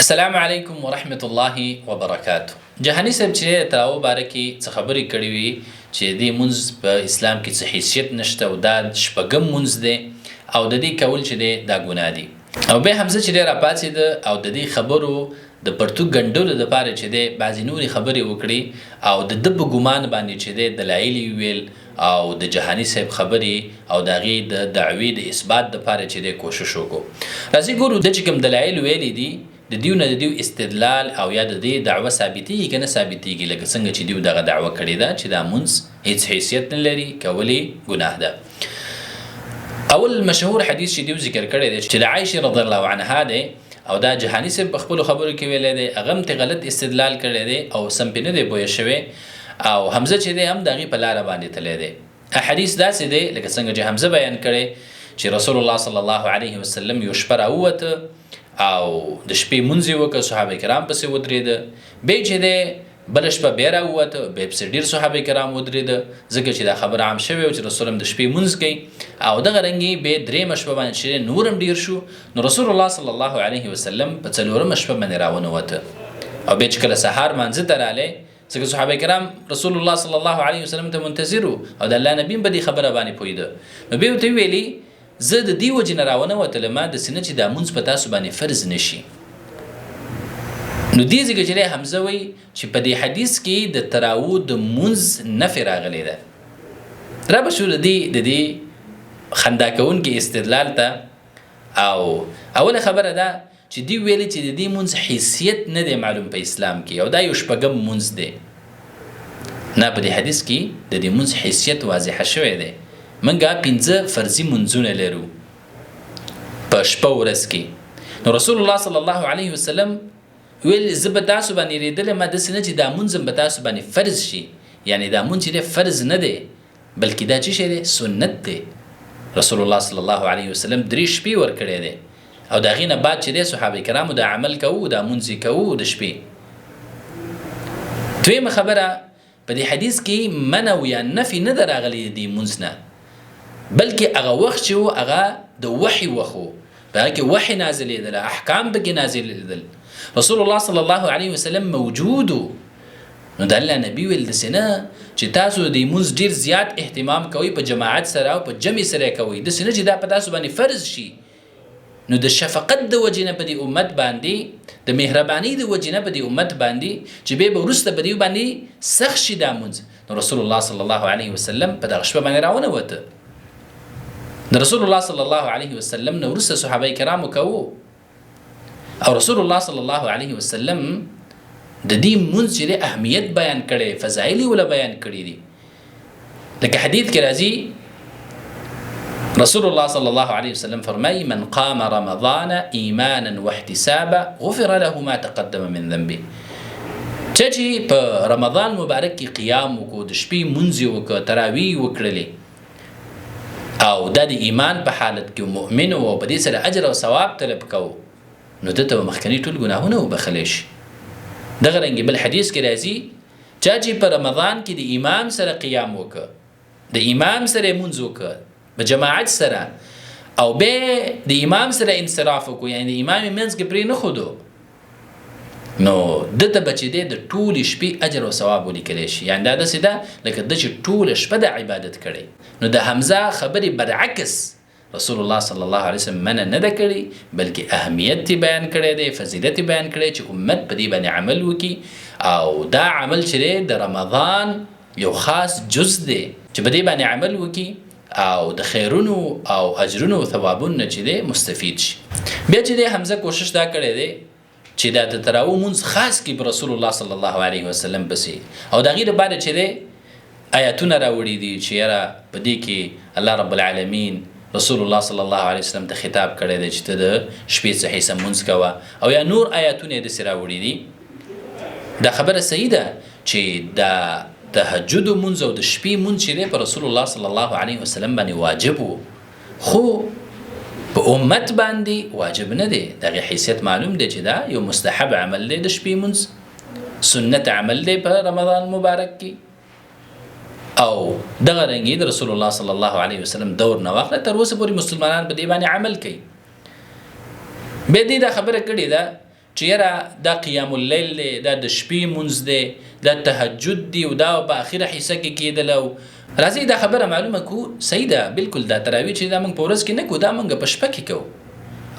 السلام علیکم ورحمت الله وبرکاته. جهاني صاحب چې د تراوو باره کې څه خبرې کړې وي چې د دې مونځ په اسلام کې څه حیثیت نشته او دا شپږم مونځ دی او د دې کول چې دی دا ګناه دي، او بیا حمزه چې دی راپاڅېده او د دې خبرو د پرتوګ ګنډلو دپاره چې دی بعضې نورې خبرې وکړې او د ده په ګمان باندې چې دی دلایل یې وویل او د جهاني صاحب خبرې او د هغې د دعوې د اثبات دپاره چې دی کوشش وکړو. راځئ ګورو ده چې کوم دلایل ویلي دي د دیو نه د دیو استدلال او یا د دې دعوه ثابتیږي که نه ثابتیږي، لکه څنګه چې دیو دغه دعوه کړې ده چې دا مونځ هیڅ حیثیت نه لري، کول یې ګناه ده. اول مشهور حدیث چې دیو ذکر کړی دی چې د عائشې رضی الله عنها دی، او دا جهاني صاحب په خپلو خبرو کې ویلی دی، هغه هم ترې غلط استدلال کړی دی او سم پرې نه دی پوه شوی، او حمزه چې دی هم د هغې په لاره باندې تللی دی. حدیث داسې دی لکه څنګه چې حمزه بیان کړی چې رسول الله صلی الله علیه وسلم یو شپه راووته او د شپې مونځ یې وکړ، صحابه کرام پسې ودرېده. بیا چې دی بله شپه بیا راووته، بیا پسې ډېر صحابه کرام ودرېده، ځکه چې دا خبره عام شوې وه چې رسول الله د شپې مونځ کوي. او دغه رنګ یې بیا درېیمه شپه باندې چې نور هم ډېر شو، نو رسول الله صلی الله علیه وسلم په څلورمه شپه باندې راونوته. او بیا چې کله سهار مانځه ته رالی، ځکه صحابه کرام رسول الله صلی الله علیه وسلم ته منتظر وو او د الله نبی په دې خبره باندې پوهېده، نو بیا ورته ویلي زه د دې وجې نه راونه وتلم داسې نه چې دا مونځ په تاسو باندې فرض نه شي. نو دې ځکه چې حمزه وایي چې په دې حدیث کې د تراوو د مونځ نفې راغلې ده. را به شو د دې خندا کوونکي استدلال ته. او اوله خبره ده چې دی ویلي چې د دې مونځ حیثیت نه دی معلوم په اسلام کې او دا یو شپږم مونځ دی. نه، په دې حدیث کې د دې مونځ حیثیت واضح شوی دی. مونږه 5 فرضي مونځونه لرو په شپه ورځ کې. نو رسول الله صلی الله علیه وسلم ویل زه به تاسو باندې ریدلم داسې نه چې دا مونځ هم به تاسو باندې فرض شي، یعنې دا مونځ چې دی فرض نه دی بلکې دا چې شی دی سنت دی. رسول الله صلی الله علیه وسلم 3 شپې ورکړی دی او د هغې نه بعد چې دی صحابه کرامو دا عمل کوو، دا مونځ یې کوو د شپې. دویمه خبره په دې حدیث کې منع یا نفي نه ده راغلې د دې مونځ نه، بلکې هغه وخت چې و هغه د وحي وخت و، په هغه کې وحي نازلېدله، احکام پکې نازلېدل، رسول الله صلی الله علیه وسلم موجود و. نو د الله نبی ویل داسې نه چې تاسو د دې مونځ ډېر زیات اهتمام کوئ، په جماعت سره او په جمع سره کوئ، داسې نه چې دا په تاسو باندې فرض شي. نو د شفقت د وجې نه په دې امت باندې، د مهربانۍ د وجې نه په دې امت باندې چې بیا به وروسته په دې باندې سخت شي دا مونځ، نو رسول الله صلی الله علیه وسلم په دغه شپه باندې راونه وته. د رسول الله صلی الله علیه وسلم نه وروسته صحابه کرامو کوو، او رسول الله صلی الله علیه وسلم د دې مونځ چې اهمیت بیان کړی، فضایل یې وله بیان کړي دي. لکه حدیث کې راځي رسول الله صلی الله علیه وسلم فرمایي من قام رمضان ایمانا واحتسابا غفر له ما تقدم من ذنبه. چا چې په رمضان مبارک کې قیام وکړو، د شپې مونځ یې وکړ، تراویح یې وکړلې، او دا د ایمان په حالت کې مؤمن و او په دې سره اجر او ثواب طلب کوو، نو ده ته به مخکني ټول ګناهونه وبخښلی شي. دغه رنګې بل حدیث کې راځي چا چې په رمضان کې د امام سره قیام وکړ، د امام سره یې مونځ وکړ په جماعت سره، او بیا د امام سره انصراف وکړو، یعنې د امام یې منځ کې پرې نه ښودو، نو ده ته به چې دی د ټولې شپې اجر او ثواب ولیکلی شي. یعنې دا داسې ده لکه ده چې ټوله شپه د عبادت کړی. نو د حمزه خبرې برعکس رسول الله صلی الله علیه وسلم منع نه ده کړې، بلکې اهمیت یې بیان کړی دی، فضیلت یې بیان کړی چې امت په دې باندې عمل وکړي. او دا عمل چې دی د رمضان یو خاص جز دی چې په دې باندې عمل وکړي او د خیرونو او اجرونو او ثوابونو نه چې دی مستفید شي. بیا چې دی حمزه کوشش دا کړی دی چې دا د تراوو مونځ خاص کړي په رسول الله صلی الله علیه وسلم پسې، او د هغې لپاره چې دی آیاتونه راوړي دي چې یاره په دې کې الله رب العالمین رسول الله صلی الله علیه وسلم ته خطاب کړی دی چې ته د شپې څه حصه مونځ کوه، او یا نور آیاتونه یې داسې راوړي دي. دا خبره صحیح ده چې دا تهجد مونځ او د شپې مونځ چې دی په رسول الله صلی الله علیه وسلم باندې واجب و، خو په امت باندې واجب نه دی. د هغې حیثیت معلوم دی چې دا یو مستحب عمل دی، د شپې مونځ سنت عمل دی په رمضان مبارک کې. او دغه رنګ د رسول الله صلی الله علیه وسلم دور نه واخله تر اوسه پورې مسلمانان په دې باندې عمل کوي. بیا دې دا خبره کړې ده چې یاره دا قیام اللیل دی، دا د شپې مونځ دی، دا تهجد دی او دا په اخیره حصه کې کېدل. او راځئ دا خبره معلومه کو. صحیح ده، بالکل دا تراویح چې دا موږ په ورځ کې نه کوو، دا موږ په شپه کې کوو.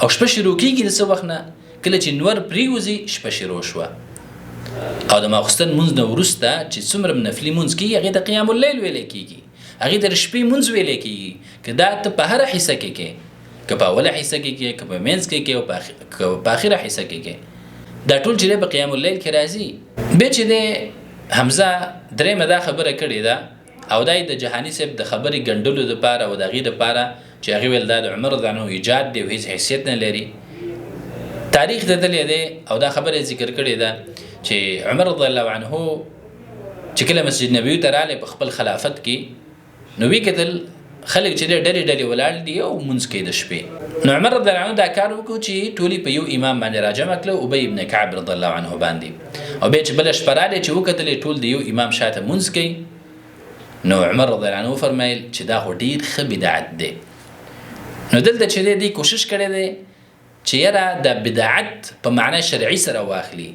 او شپه شروع کېږي د څه وخت نه؟ کله چې نور پرېوځي شپه شروع شوه. او د ماخوستن مونځ نه وروسته چې څومره نفلي مونځ کېږي هغې ته قیام اللیل ویلی کېږي، هغې ته د شپې مونځ ویلی کېږي. که دا ته په هره حصه کې کې، که په اوله حصه کې کې، که په منځ کې کې، او که په اخره حصه کې کې، دا ټول چې دی په قیام اللیل کې راځي. بیا چې دی حمزه درېیمه دا خبره کړې ده، او دا یې د جهاني صاحب د خبرې ګنډلو دپاره او د هغې دپاره چې هغې ویل دا د عمر رضی الله عنه ایجاد دی او هېڅ حیثیت نه لري، تاریخ ته تللی دی او دا خبره یې ذکر کړې ده چې عمر رضی الله عنه چې کله مسجد نبوي ته راغلی په خپل خلافت کې، نو وی کتل خلک چې ډلې ډلې ولاړ دي او مونځ کوي د شپې. نو عمر رضی الله عنه دا کار وکړو چې ټولې په یو امام باندې راجمع کړو، ابی ابن کعب رضی الله عنه باندې. او بیا چې بله شپه راغله چې وکتلې ټول د یو امام شاته مونځ کوي، نو عمر رضی الله عنه وفرمایل چې دا خو ډیر ښه بدعت دی. نو دلته چې دی کوشش کړی دی چې یاره د بدعت په معنی شرعي سره واخلي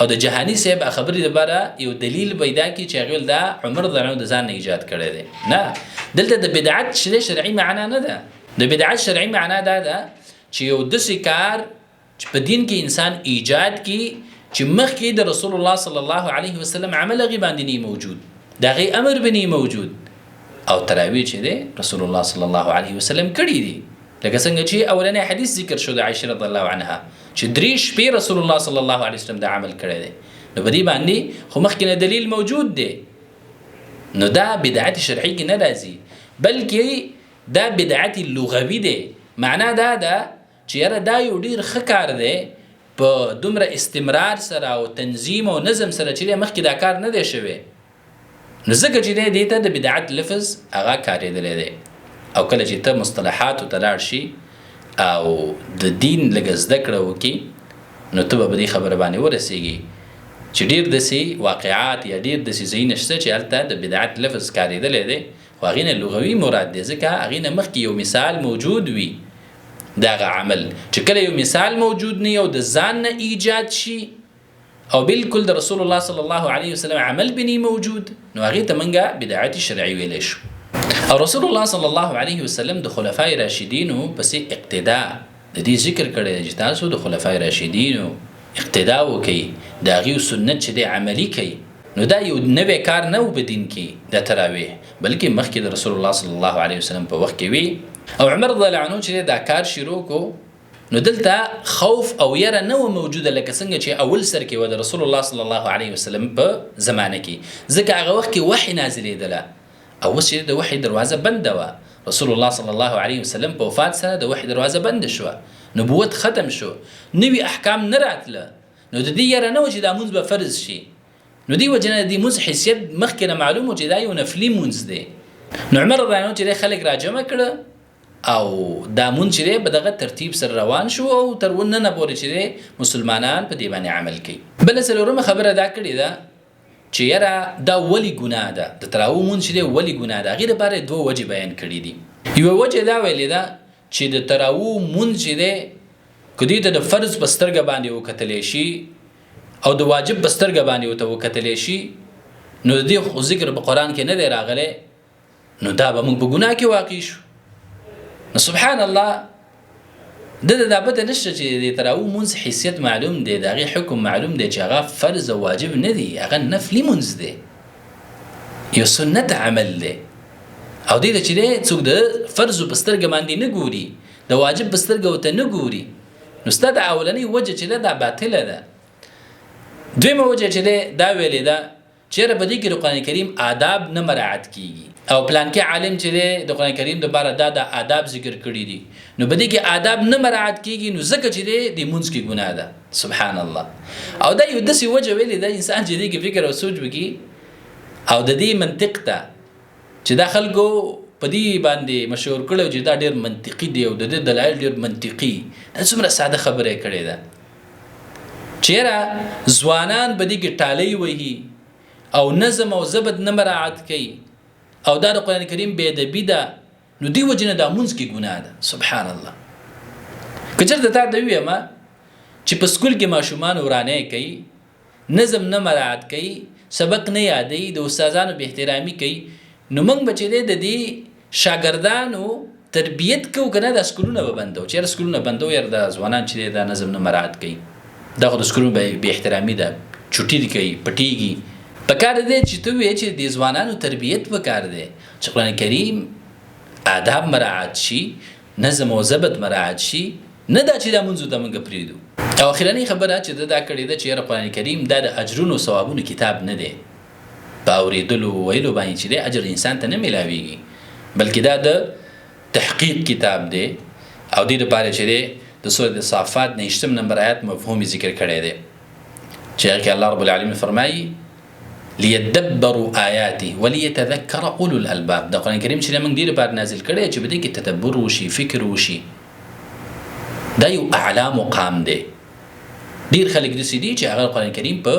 او د جهاني صاحب خبرې لپاره یو دلیل پیدا کړي چې هغه دا عمر رضی الله عنه د ځان نه ایجاد کړی دی. نه، دلته د بدعت شرعي معنا نه ده. د بدعت شرعي معنا دا ده چې یو داسې کار چې په دین کې انسان ایجاد کړي چې مخکې د رسول الله صلی الله علیه وسلم عمل هغې باندې نه موجود، د هغې امر به نه موجود، او تراویح چې دی رسول الله صلی الله علیه وسلم کړي دي. لکه څنګه چې اولنی حدیث ذکر شو د عائشه رضی الله عنها چې درې شپې رسول الله صلی الله علیه وسلم دا عمل کړی دی، نو په دې باندې خو مخکې نه دلیل موجود دی. نو دا بدعت شرعي کې نه راځي، بلکې دا بدعت لغوي دی. معنا دا ده چې یاره دا یو ډیر ښه کار دی په دومره استمرار سره او تنظیم او نظم سره چې مخکې دا کار نه دی شوی، نو ځکه چې دی دې ته د بدعت لفظ هغه کارېدلی دی. او کله چې ته مصطلحاتو ته لاړ شي او د دین لږه زده کړه وکړي، نو ته به په دې خبره باندې ورسېږي چې ډېر داسې واقعات یا ډېر داسې ځایونه شته چې هلته د بدعت لفظ کارېدلی دی، خو هغې نه لغوي مراد دی، ځکه هغې نه مخکې یو مثال موجود وي دغه عمل. چې کله یو مثال موجود نه او د ځان نه ایجاد شي او بالکل د رسول الله صلی الله علیه وسلم عمل به موجود، نو هغې ته موږ بدعت شرعي ویلی شو. او رسول الله صلی الله علیه وسلم د خلفای راشدینو پسې اقتدا د دې ذکر کړی دی چې تاسو د خلفای راشدینو اقتدا وکئ، د هغوی سنت چې دی عملي کړئ. نو دا یو نوی کار نه و په دین کې د تراویح، بلکې مخکې د رسول الله صلی الله علیه وسلم په وخت کې وي. او عمر رضی الله عنه چې دا کار شروع کو، نو دلته خوف او یره نه و موجوده لکه څنګه چې اول سر کې و د رسول الله صلی الله علیه وسلم په زمانه کې، ځکه هغه وخت کې وحی نازلېدله او اوس چې د وحی دروازه بنده وه. رسول الله صلی الله علیه وسلم په وفات سره د وحی دروازه بنده شوه، نبوت ختم شو، نوي احکام نه راتله. نو د دې یره نه و چې دا مونځ به فرض شي. نو دې وجې نه د دې مونځ حیثیت مخکې نه معلوم و چې دا یو نفلي مونځ دی. نو عمر رضی الله عنه چې دی خلک راجمع کړه او دا مونځ چې دی په دغه ترتیب سره روان شو او تر ننه پورې چې دی مسلمانان په دې باندې عمل کوي. بله څلورمه خبره دا کړې ده چې یاره دا ولې ګناه ده، د تراویح مونځ چې دی ولې ګناه ده؟ هغې دپاره یې دوه وجې بیان کړې دي. یوه وجه دا ویلې ده چې د تراویح مونځ چې دی که دې ته د فرض په سترګه باندې وکتلی شي او د واجب په سترګه باندې ورته وکتلی شي، نو د دې خو ذکر په قرآن کې نه دی راغلی، نو دا به موږ په ګناه کې واقع شو. نو سبحان الله، د ده دا پته نشته چې د تراویح مونځ حیثیت معلوم دی، د هغې حکم معلوم دی چې هغه فرض او واجب نه دی، هغه نفلي مونځ دی، یو سنت عمل دی. او دې ته چې دی څوک د فرض په سترګه باندې نه ګوري، د واجب په سترګه ورته نه ګوري، نو ستا د اولنۍ وجه چې ده دا باطله ده. دویمه وجه چې دی دا ویلې ده چېرې په دې کې د قرآن کریم آداب نه مراعت کیږي، او پلانکې عالم چې دی د قرآن کریم دپاره دا د آداب ذکر کړي دي، نو په دې کې آداب نه مراعت کیږي، نو ځکه چې دی د مونځ کې ګناه ده. سبحان الله. او دا یو داسې وجه ویلې ده انسان چې دې کې فکر او سوچ وکړي او د دې منطق ته چې دا خلکو په دې باندې مشهور کړی چې دا ډېر منطقي دی او د دې دلایل ډېر منطقي، دا څومره ساده خبره یې کړې ده. چیرې ځوانان په دې کې ټالۍ وهي او نظم او ضبط نه مراعت کوي او دا د قرآن کریم بې ادبي ده، نو دې وجې نه دا مونځ کې ګناه ده. سبحان الله. که چېرته تا ته ووایم چې په سکول کې ماشومان ورانی کوي، نظم نه مراعات کوي، سبق نه یادوي، د استادانو بې احترامي کوي، نو موږ به چې دی د دې شاګردانو تربیت کوو که نه دا سکولونه به بندو، چې یاره سکولونه بندو، یاره دا ځوانان چې دی دا نظم نه مراعات کوي، دا خو د سکولونو بې احترامي ده، چوټي دي کوي، پټېږي. پکار دی چې ته ووایې چې د ځوانانو تربیت پکار دی چې قرآن کریم آداب مراعات شي، نظم او ضبط مراعات شي، نه دا چې دا مونځو ته موږ پرېږدو. او اخرنۍ خبره چې ده دا کړې ده چې یاره قرآن کریم دا د اجرونو او ثوابونو کتاب نه دی، په اورېدلو ویلو باندې چې دی اجر انسان ته نه میلاویږي، بلکې دا د تحقیق کتاب دی. او دې لپاره چې دی د سورة صافات 29 نمبر آیات مفهوم ذکر کړی دی چې هغه کې الله رب العالمین فرمایي ليدبروا آیاته وليتذکر اولو الالباب. د قرآن کریم چې موږ دې لپاره نازل کړی چې په دې کې تدبر وشي، فکر وشي. دا یو اعلی مقام دی. ډیر خلک داسې دي چې هغه قرآن کریم په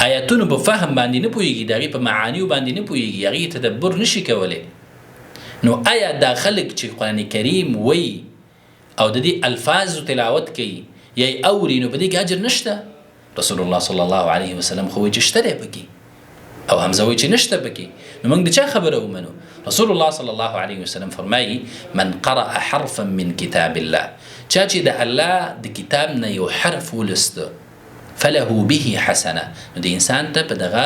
آیاتونو په فهم باندې نه پوهېږي، د هغې په معانیو باندې نه پوهېږي، هغې تدبر نشي کولی. نو آیا دا خلک چې قرآن کریم وایي او د دې الفاظو تلاوت کوي یا یې اوري، نو په دې کې اجر نشته؟ رسول الله صلی الله علیه وسلم خو وایي چې شته دی پکې، او حمزه وایي چې نشته پکې. نو موږ د چا خبره ومنو؟ رسول الله صلی الله علیه وسلم فرمایي من قرأ حرفا من کتاب الله، چا چې د الله د کتاب نه یو حرف ولست فله به حسنه، نو د انسان ته په دغه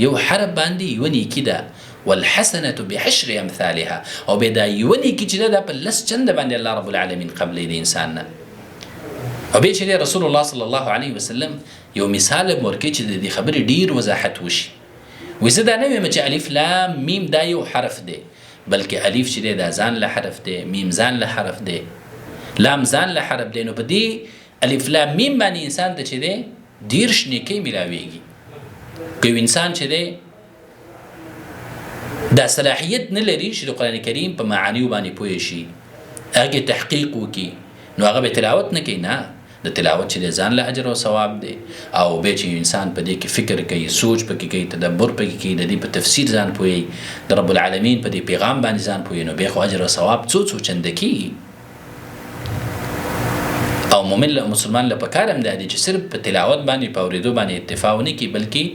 یو حرف باندې یوه نیکي ده، والحسنة بعشر امثالها، او بیا دا یوه نیکي چې ده دا په 10 چنده باندې الله رب العالمین قبلوي د انسان نه. او بیا چې رسول الله صلی الله علیه وسلم یو مثال هم ورکوي چې د دې خبرې ډېر وضاحت وشي. وایي زه دا نه وایم چې الف لام میم دا یو حرف دی، بلکې الف چې دی دا ځان له حرف دی، میم ځان له حرف دی، لام ځان له حرف دی. نو په دې الف لام میم باندې انسان ته چې دی 30 نیکۍ میلاویږي. که یو انسان چې دی دا صلاحیت نه لري چې د قرآن کریم په معانیو باندې پوه شي، هغه تحقیق وکړي، نو هغه به تلاوت نه کوي. نه، د تلاوت چې دی ځان له اجر او ثواب دی، او بیا چې انسان په دې کې فکر کوي، سوچ پکې کوي، تدبر پکې کوي، د دې په تفسیر ځان پوهوي، د رب العالمین په دې پیغام باندې ځان پوهوي، نو بیا خو اجر او ثواب څو څو چنده کېږي. او مؤمن له مسلمان له پکار هم دا دی چې صرف په تلاوت باندې په اورېدو باندې اکتفا ونه کړي، بلکې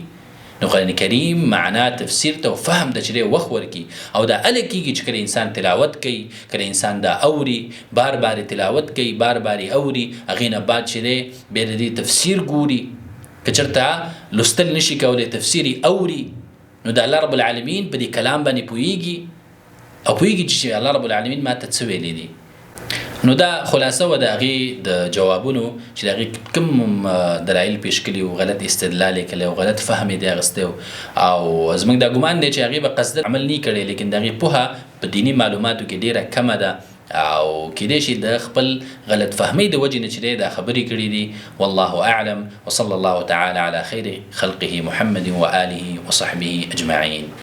نو قرآن کریم معنا تفسیر ته او فهم ته چې دی وخت ورکړي. او دا هله کېږي چې کله انسان تلاوت کوي، کله انسان دا اوري، بار بار تلاوت کوي، بار بار یې اوري، هغې نه بعد چې دی بیا د دې تفسیر ګوري. که چېرته لوستل نشي کولی تفسیر یې اوري، نو د الله رب العالمین په دې کلام باندې پوهېږي او پوهېږي چې الله رب العالمین ما ته څه ویلي دي. نو دا خلاصه وه د هغې د جوابونو چې د هغې کوم دلایل پیش کړي وو، غلط استدلال یې کړی او غلط فهم یې دی اخیستی و. او زموږ دا ګمان دی چې هغې به قصداً عمل نه کړی، لیکن د هغې پوهه په دیني معلوماتو کې ډېره کمه ده او کېدای شي د خپل غلط فهمۍ د وجې نه چې دی دا خبرې کړې دي. والله اعلم، وصلی الله تعالی علی خیر خلقه محمد وآله وصحبه اجمعین.